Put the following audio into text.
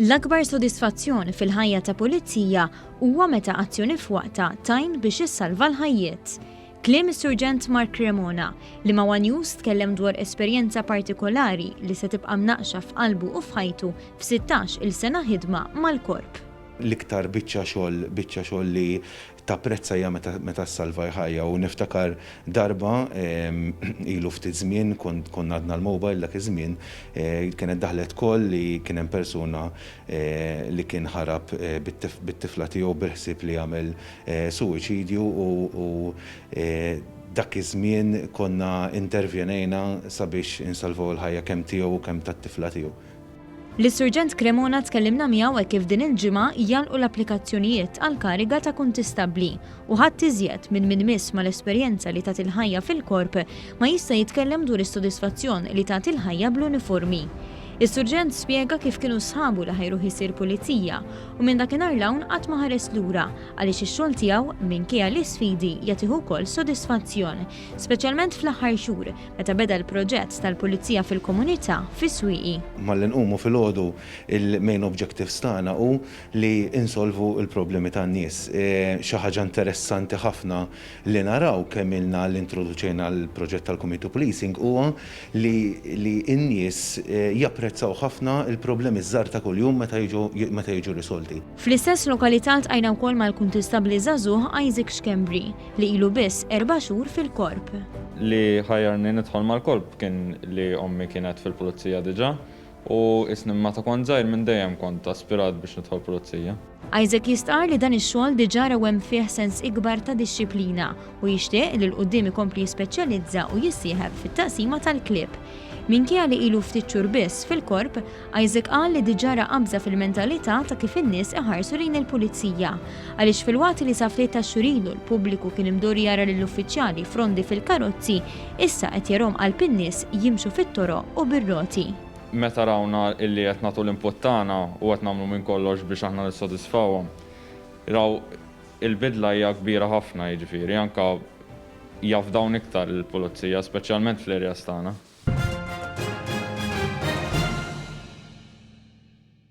L-akbar sodisfazzjon fil-ħajja ta' pulizija huwa meta azzjoni f'waqtha tgħin biex issalva l-ħajjiet. Kliem is-Surġent Mark Cremona, li ma' one News tkellem dwar esperjenza partikolari li se tibqa' mnaqqxa f'qalbu u f'ħajtu f'sittax il sena ħidma mal-Korp. L-iktar biċċa xogħol biċċa xogħol li tapprezza hija meta meta ssalva ħajja u niftakar darba ilu ftit żmien kont konna għadna l-mobile dak iż-żmien kienet daħlet call li kien hemm persuna li kien ħarab bit-tifla tiegħu bil-ħsieb li jagħmel suwiċidju u dak iż-żmien konna intervjenejna sabiex insalvaw il-ħajja kemm tiegħu u kemm tat-tifla tiegħu. Lis-Surġent Cremona tkellimna miegħu hekk kif din il-ġimgħa jagħlqu l-applikazzjonijiet għall-kariga ta' kuntistabbli u ħadd iżjed minn min miss mal-esperjenza li tagħti l-ħajja fil-Korp ma jista' jitkellem dwar is-sodisfazzjon li tagħti l-ħajja bl-uniformi. Is-Surġent spjega kif kienu sħabu li ħajruh isir pulizija u minn dakinhar 'l hawn qatt ma ħares lura għaliex ix-xogħol tiegħu minkejja l-isfidi jagħtih ukoll sodisfazzjon, speċjalment fl-aħħar xhur meta beda l-proġett tal-Pulizija fil-Komunità fis-Swieqi. Malli nqumu filgħodu il-main objectives tagħna hu li insolvu l-problemi tan-nies. Xi ħaġa interessanti ħafna li naraw kemm ilna li introduċejna l-proġett tal-community policing huwa li li n-nies japprezzaw ħafna l-problemi ż-żgħar ta' kuljum meta jiġu meta jiġu risolti. Fl-istess lokalità ltqajna wkoll mal-Kuntistabbli żagħżugħ Isaac Schembri, li ilu biss erba' xhur fil-Korp. Li ħajjarni nidħol mal-Korp kien li ommi kienet fil-Pulizija diġà u qisni meta kont żgħir minn dejjem kont aspirat biex nidħol Pulizija. Isaac jistqarr li dan ix-xogħol diġà rawwem fih sens ikbar ta' dixxiplina u jixtieq li 'l quddiem ikompli jispeċjalizza u jissieħeb fit-taqsima tal-klieb. Minkejja li ilu ftit xhur biss fil-Korp, Isaac qal li diġà ra qabża fil-mentalità ta' kif in-nies iħarsu lejn il-pulizija. Għaliex filwaqt li sa ftit tax-xhur ilu l-pubbliku kien imdorri jara lill-uffiċjali f'rondi fil-karozzi, issa qed jarhom qalb in-nies jimxu fit-toroq u bir-roti. Meta rawna illi qed nagħtu l-input tagħna u qed nagħmlu minn kollox biex aħna nissodisfawhom, raw il-bidla hija kbira ħafna jiġifieri anke jafdawna iktar lill-pulizija speċjalment fl-areas tagħna.